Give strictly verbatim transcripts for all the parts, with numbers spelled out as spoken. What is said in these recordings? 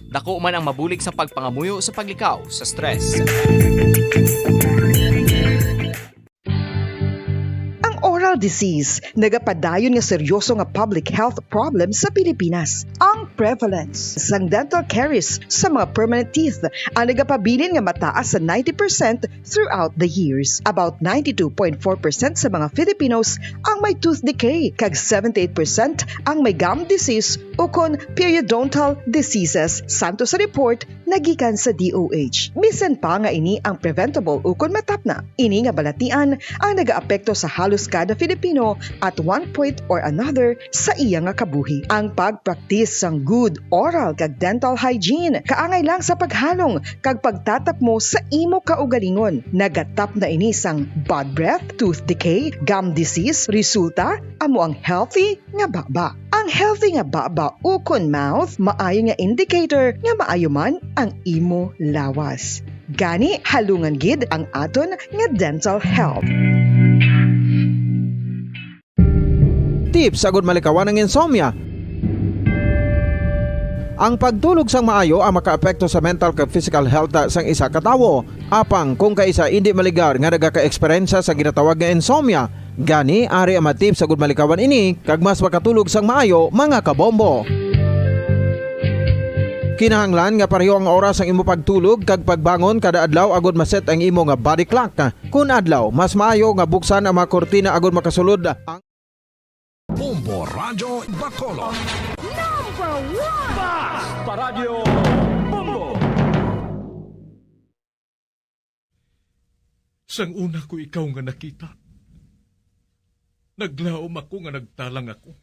Dako man ang mabulig sa pagpangamuyo sa paglikaw sa stress. Ang oral disease nagapadayon nga seryoso nga public health problem sa Pilipinas. Ang prevalence sang dental caries sa mga permanent teeth ang nagapabilin nga mataas sa ninety percent throughout the years. About ninety-two point four percent sa mga Filipinos ang may tooth decay, kag seventy-eight percent ang may gum disease ukon periodontal diseases, santo sa report nagikan sa D O H. Bisan pa nga ini ang preventable ukon matapna, ini nga balatian ang nagaapekto sa halos kada Filipino at one point or another sa iya nga kabuhi. Ang pagpraktis sang good oral kag dental hygiene kaangay lang sa paghalong kag pagtatapmo sa imo kaugalingon. Nagatapna ini sang bad breath, tooth decay, gum disease, resulta amo ang healthy nga baba. Ang healthy nga baba ukon mouth maayo nga indicator nga maayo man ang imo lawas. Gani, halungan gid ang aton nga dental health. Tips agud malikawan ang insomnia. Ang pagtulog sang maayo ang makaapekto sa mental kag physical health sang isa ka tawo. Apang kung kaisa indi maligar nga nagaka-eksperyensya sa ginatawag nga insomnia, gani ari ang mga tips agud malikawan ini kag mas makatulog sang maayo, mga kabombo. Kinahanglan nga pareho ang oras sang imo pagtulog kag pagbangon kada adlaw agud ma-set ang imo nga body clock. Kun adlaw, mas maayo nga buksan ang mga kurtina agud makasulod ang Bombo Radyo Bacolod. Number one! Basta Radyo Bombo! Sang una ko ikaw nga nakita, naglaom ako nga nagtalang ako,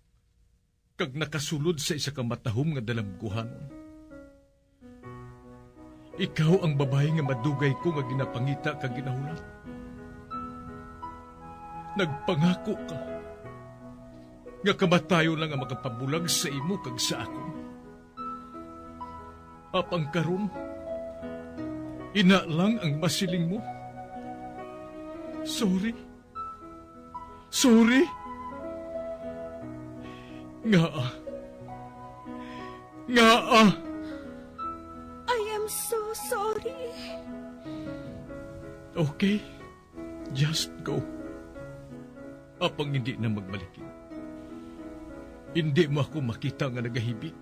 kag nakasulod sa isa ka matahom nga dalamguhanon. Ikaw ang babayi nga madugay ko nga ginapangita kag ginahulat. Nagpangako ka nga kamatayon lang ang makapabulag sa imo kag sa akon. Apang karon, ina lang ang masiling mo. Sorry. Sorry. Ngaa? Ngaa? I am so sorry. Okay. Just go. Apang hindi na magbalikin. Hindi mo ako makita nga nagahibi.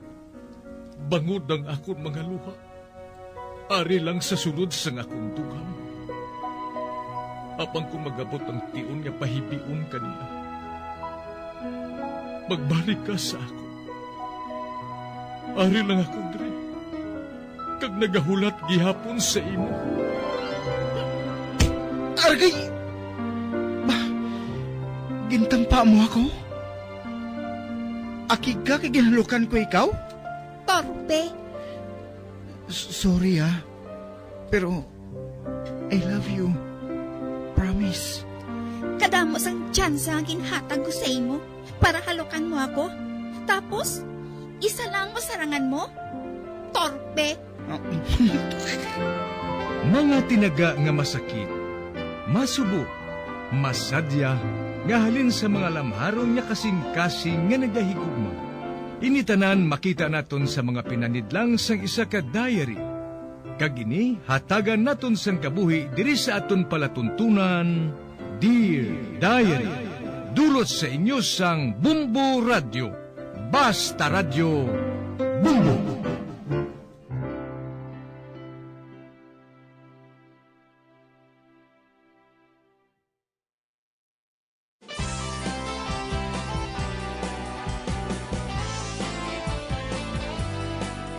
Bangod ang akon mga luha. Ari lang sa sulod sang akon dughan. Apang kung mag-abot ang tion nga pahibion ka niya, magbalik ka sa akon. Ari lang ako diri, kag nagahulat gihapon sa imo. Argay! Ba, gintampa mo ako? Akig ka kay ginhalukan ko ikaw? Torpe. S-, sorry, ah. Pero, I love you. Promise. Kadamo sang tsansa nga ginhatag ko sa imo para halukan mo ako. Tapos, isa lang ang masarangan mo? Torpe. Mga tinaga nga masakit, masubo, masadya, nga halin sa mga lamharon nga kasing-kasing nga nagahigugma. Ini tanan makita naton sa mga pinanidlang sang isa ka diary. Kag ini hatagan naton sang kabuhi diri sa aton palatuntunan, Dear Diary. Dulot sa inyo sang Bombo Radyo. Basta Radyo, Bombo!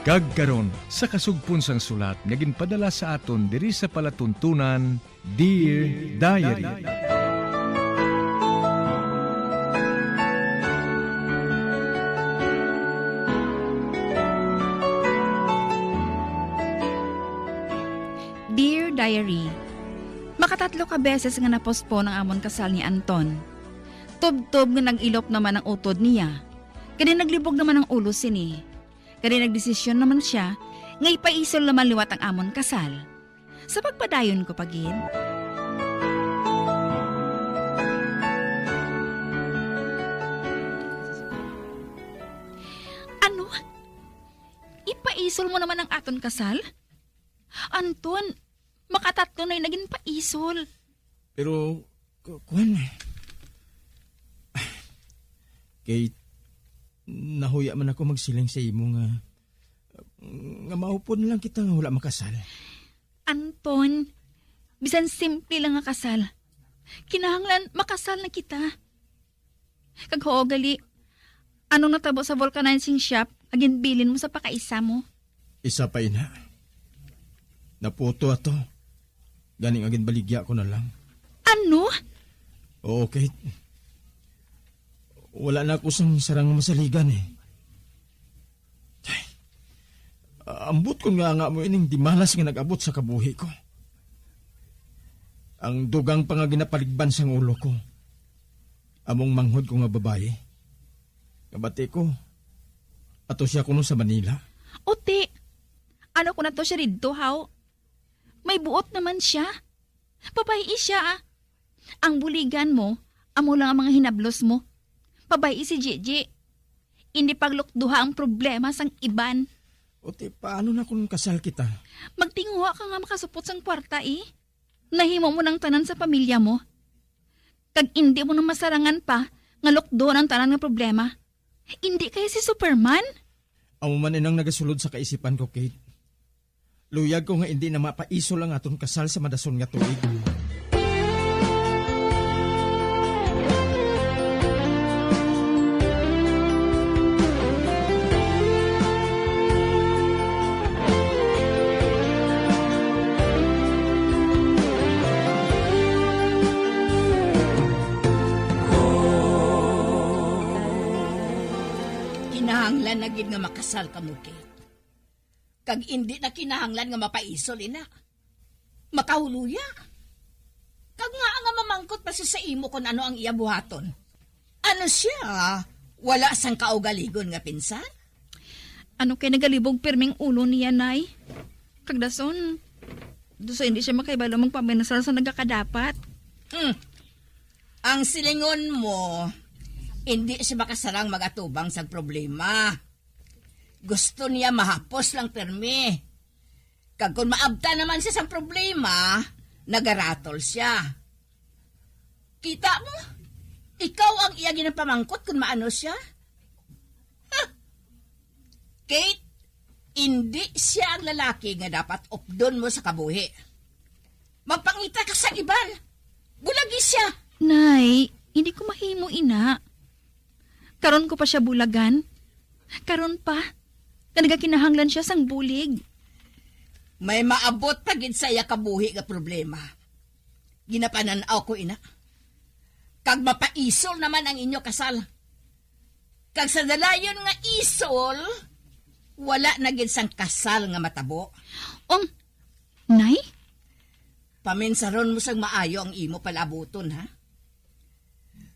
Kag karon, sa kasugpon sang sulat nga ginpadala sa aton diri sa palatuntunan, Dear Diary. Dear Diary, makatatlo ka beses nga na-postpone ang amon kasal ni Anton. Tubtob nga nag-ilop naman ang utod niya. Kani naglibog naman ang ulo sini. Kani nagdesisyon naman sia nga ipaisol naman liwat ang amon kasal. Sa pagpadayon ko pa gid. Ano? Ipa Isol mo naman ang aton kasal? Anton, makatatlo na'y naging paisol. Pero, ku-, kuwan, kay nahuya man ako magsiling sa imo nga, nga maupod na lang kita nga wala makasal. Anton, bisan simple lang nga kasal. Kinahanglan makasal na kita. Kag huo gali, anong natabo sa vulcanizing shop nga ginbilin mo sa pakaisa mo? Isa pa ina. Naputo ato. Gani nga ginbaligya ko na lang. Ano? Oo, Kate. Wala na ako sang sarang masaligan eh. Ay, ambot ko nga nga mo ining dimalas nga nag-abot sa kabuhi ko. Ang dugang pa nga ginapaligban sang ulo ko. Among manghod ko nga babayi. Kabati ko, ato siya kuno sa Manila. Uti, ano ko na to siya didto, haw? May buot naman siya. Babayi siya, ah. Ang buligan mo, amo lang ang mga hinablos mo. Babayi si Gigi. Hindi paglukduha ang problema sang iban. Uti, paano na kung kasal kita? Magtinguha ka nga makasupot sang kwarta, eh. Nahimo mo nang tanan sa pamilya mo. Kag indi mo na masarangan pa nga lukdohon ang tanan nga problema. Indi kaya si Superman? Amo man inang nagasulod sa kaisipan ko, Kate. Luyag ko nga indi na mapaisol ang aton kasal sa madason nga tuig. Kinahanglan na gid nga makasal kamo, Kate. Kag indi na kinahanglan nga mapaisol ina. Makahuluya. Kag ngaa nga mamangkot pa siya sa imo kon ano ang iya buhaton? Ano siya? Wala sang kaugaligon nga pinsan? Ano kay nagalibog pirming ulo niya, Nay? Kag dason, dason hindi siya makahibalo magpaminsar sa nagakadapat. Hmm. Ang silingon mo, hindi siya makasarang magatubang sa problema. Gusto niya mahapos lang pirmi. Kag kung maabtan naman siya sang problema, nagaratol siya. Kita mo? Ikaw ang iya ginapamangkot kung maano siya? Huh! Kate, indi siya ang lalaki nga dapat updon mo sa kabuhi. Magpangita ka sa iban. Bulagi siya. Nay, hindi ko mahimo ina. Karon ko pa siya bulagan. Karon pa, nga nagakinahanglan siya sang bulig. May maabot pa gid sa iya kabuhi nga problema. Ginapanan-aw ko ina. Kag mapaisol naman ang inyo kasal. Kag sa dalayon nga isol, wala na gid sang kasal nga matabo. Ong, Nay? Paminsaron mo sang maayo ang imo palabuton, ha?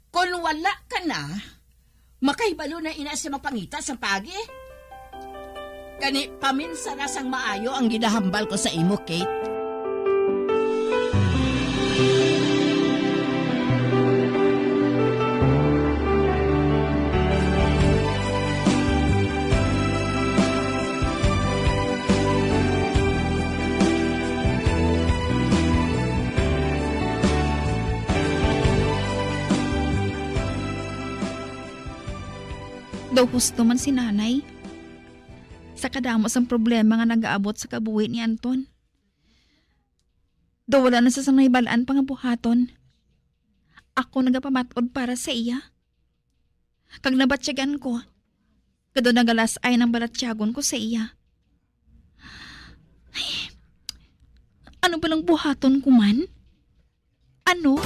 Kon wala ka na, makahibalo na ina siya magpangita sang paagi. Gani, paminsara sang maayo ang ginahambal ko sa imo, Kate. Daw husto man si Nanay. Sa kadamo sang problema nga nagaabot sa kabuhi ni Anton, daw wala na sa sang nahibal-an pa nga buhaton. Ako nagapamat-od para sa iya. Kag nabatyagan ko, kado nagalas-ay nang balatyagon ko sa iya. Ay, ano ba lang buhaton ko man? Ano?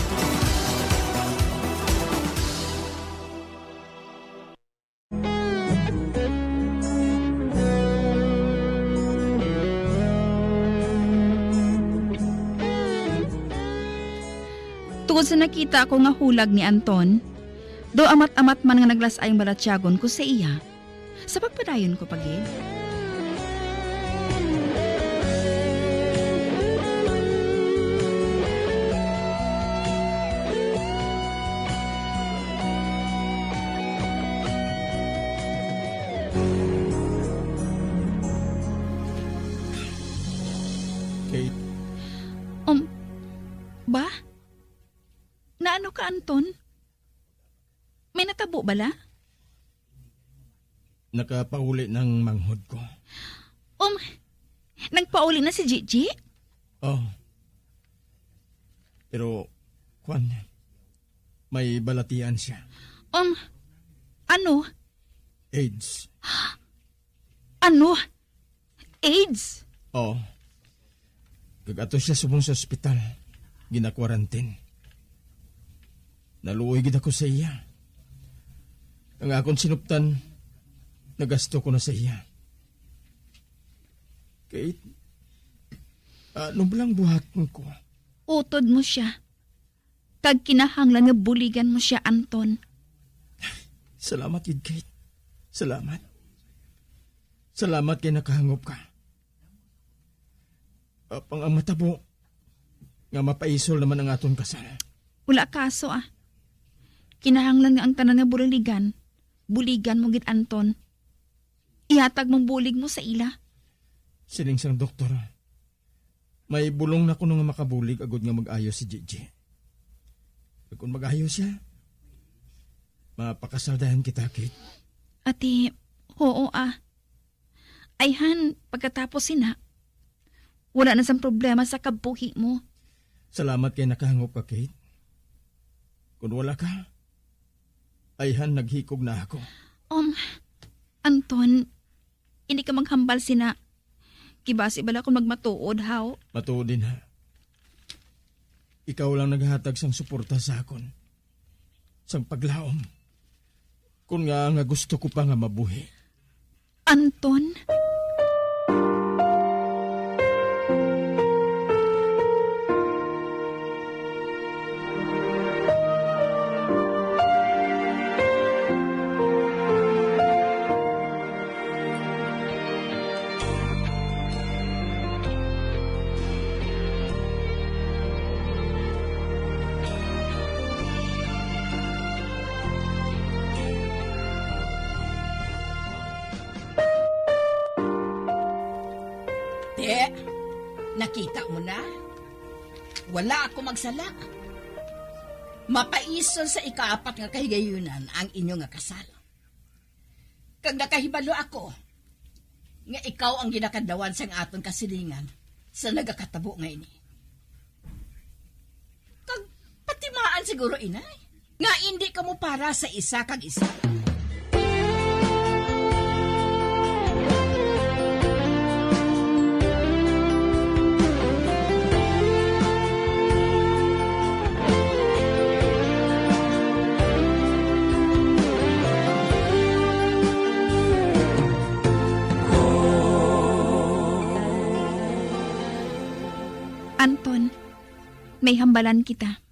Tungod sa nakita ko nga hulag ni Anton, daw amat-amat man nga naglas-ay ang balatyagon ko sa iya. Sa pagpadayon ko pa gid. Kate. Um, ba? Naano ka, Anton? May natabo bala? Nakapauli ng manghod ko. Um, nagpauli na si Gigi? Oh. Pero, kwan, may balatian siya. Um, ano? AIDS. Ano? AIDS? Oo. Kag ato siya subong sa ospital, gina-quarantine. Naluoy gid ako sa iya. Ang akon sinuptan, nagasto ko na sa iya. Kate, ano ba lang buhaton ko? Utod mo siya. Kag kinahanglan nga buligan mo siya, Anton. Salamat gid, Kate. Salamat. Salamat kay nakahangop ka. Apang ang matabo, nga mapaisol naman ang aton kasal. Wala kaso, ah. Kinahanglan nga ang tanan nga buligan, buligan mo gid, Anton. Ihatag mong bulig mo sa ila. Siling sang doktor, may bulong na kuno nga makabulig agod nga mag-ayo si Gigi. Kag kung mag-ayo siya, mapakasal dayon kita, Kate. Ati, oo, ah. Ayhan, pagkatapos sina, wala na sang problema sa kabuhi mo. Salamat kay nakahangop ka, Kate. Kung wala ka, ayhan, naghikog na ako. Um, Anton, hindi ka maghambal sina. Kibasi bala kung magmatuod, haw? Matuod din, ha. Ikaw lang naghatag sang suporta sa akon. Sang paglaom. Kun nga, nga gusto ko pa nga mabuhi. Anton? Te, nakita mo na? Wala ako magsala. Mapaisol sa ikaapat nga kahigayunan ang inyo nga kasal. Kag nakahibalo ako nga ikaw ang ginakadawan sang aton kasilingan sa nagakatabo nga ini. Kag patimaan siguro, inay, nga indi kamo para sa isa kag isa. Anton, may hambalan kita.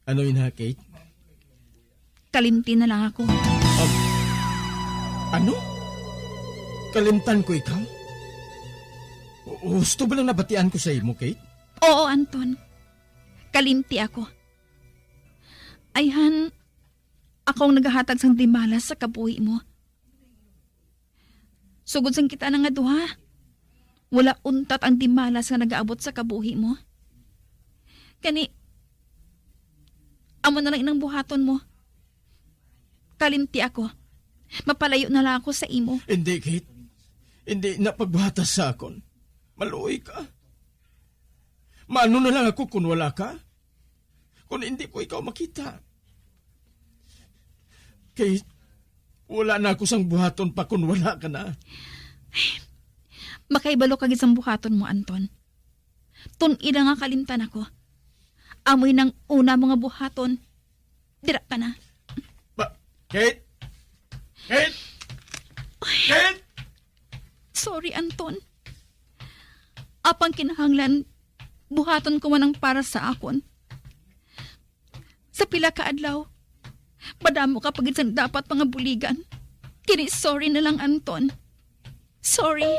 Ano ina, Kate? Kalimti na lang ako. Um, ano? Kalimtan ko ikaw? Hu-, husto ba lang nabatian ko sa imo, Kate? Oo, Anton. Kalimti ako. Ayhan, ako ang nagahatag sang dimalas sa kabuhi mo. Sugod sang kita na nga duha, wala untat ang dimalas nga nagaabot sa kabuhi mo. Gani, amo na lang inang buhaton mo. Kalimti ako. Mapalayo na lang ako sa imo. Hindi, Kate. Hindi na pagbuhata sa akon. Maluoy ka. Maano na lang ako kun wala ka? Kun hindi ko ikaw makita? Kay wala na ako sang buhaton pa kun wala ka na. Makahibalo ka gid sang buhaton mo, Anton. Tun-i lang nga kalimtan ako. Amoy nang una mo nga buhaton. Dira ka na. Ba, Kate? Kate? Kate? Sorry, Anton. Apang kinahanglan, buhaton ko man ang para sa akon. Sa pila ka adlaw, madamo ka pa gid sang dapat pangabuligan. Kini, sorry na lang, Anton. Sorry.